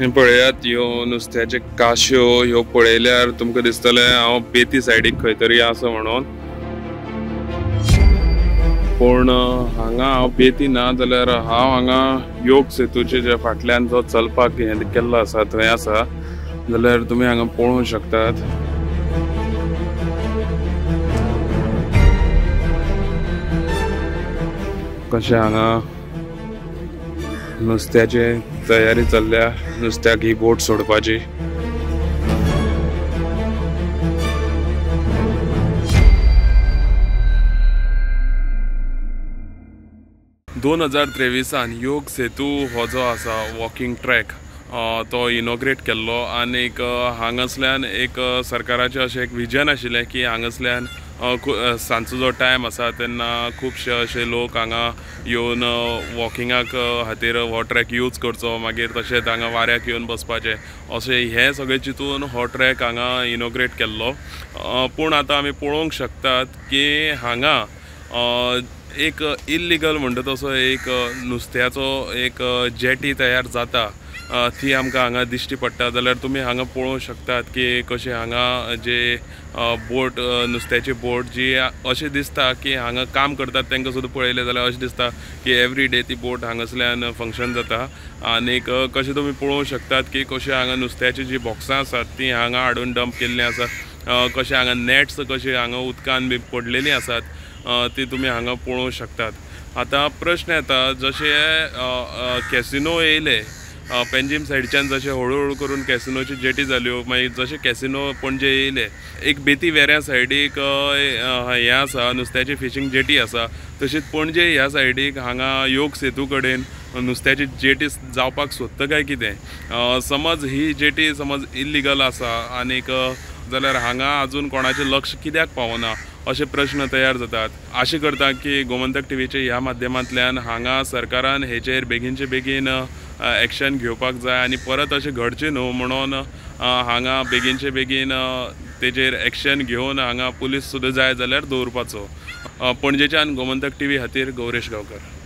पळयात ह्यो नुस्त्याचे काश्यो ह्यो पळयल्यार तुमकां दिसतलें हांव बेती सायडीक खंय तरी आसा म्हणून, पूण हांगा हांव बेती ना जाल्यार हांव हांगा योग सेतूचे जे फाटल्यान जो चलपाक हें केल्लो आसा थंय आसा. जाल्यार तुमी हांगा पळोवंक शकतात. कशें हांगा नुस्त्याचे तयारी चल्ल्या, नुस्त्याक ही बोट सोडपाची. दोन 2023 योग सेतू हो जो आसा वॉकिंग ट्रॅक तो इनॉग्रेट केल्लो आनीक हांगासल्यान एक सरकाराचें अशें एक विजन आशिल्लें की हांगासल्यान सांजचो जो टायम आसा तेन्ना खुबशे अशे लोक हांगा येवन वॉकिंगाक खातीर हो ट्रॅक यूज करचो, मागीर तशेंच हांगा वाऱ्याक येवन बसपाचें, अशें हें सगळें चिंतून हो ट्रॅक हांगा इनॉग्रेट केल्लो. पूण आतां आमी पळोवंक शकतात की हांगा एक इल्लिगल म्हणटा तसो एक नुस्त्याचो एक जेटी तयार जाता ती आमकां हांगा दिश्टी पडटा. जाल्यार तुमी हांगा पळोवंक शकतात की कशें हांगा जे बोट नुस्त्याची बोट जी अशें दिसता की हांगा काम करतात तांकां सुद्दां पळयलें जाल्यार अशें दिसता की एवरी डे ती बोट हांगासल्यान फंक्शन जाता. आनीक कशें तुमी पळोवंक शकतात की कशें हांगा नुस्त्याची जी बॉक्सां आसात ती हांगा हाडून डंप केल्लीं आसा, कशें हांगा नॅट्स कशें हांगा उदकान बी पडलेलीं आसात ती तुमी हांगा पळोवंक शकतात. आतां प्रश्न येता जशें कॅसिनो येयले पेंजीम सायडच्यान जशें हळू हळू करून कॅसिनोची जेटी जाल्यो, मागीर जशें कॅसिनो पणजे येयले एक बेती वेऱ्या सायडीक हें आसा नुस्त्याची फिशींग जेटी आसा, तशीच पणजे ह्या सायडीक हांगा योग सेतू कडेन नुस्त्याची जेटी जावपाक सोदता काय कितें. समज ही जेटी समज इल्लिगल आसा आनीक जाल्यार हांगा अजून कोणाचें लक्ष कित्याक पावना अशे प्रश्न तयार जातात. आशा करता की गोमंतक टीव्हीचे ह्या माध्यमांतल्यान हांगा सरकारान हेचेर बेगीनचे बेगीन एक्शन घेवपाक जाय आनी परत अशें घडचें न्हू म्हणून हांगा बेगीनचे बेगीन तेजेर एक्शन घेवन हांगा पुलीस सुद्दां जाय जाल्यार दवरपाचो. पणजेच्यान गोमंतक टीव्ही खातीर गौरेश गांवकर.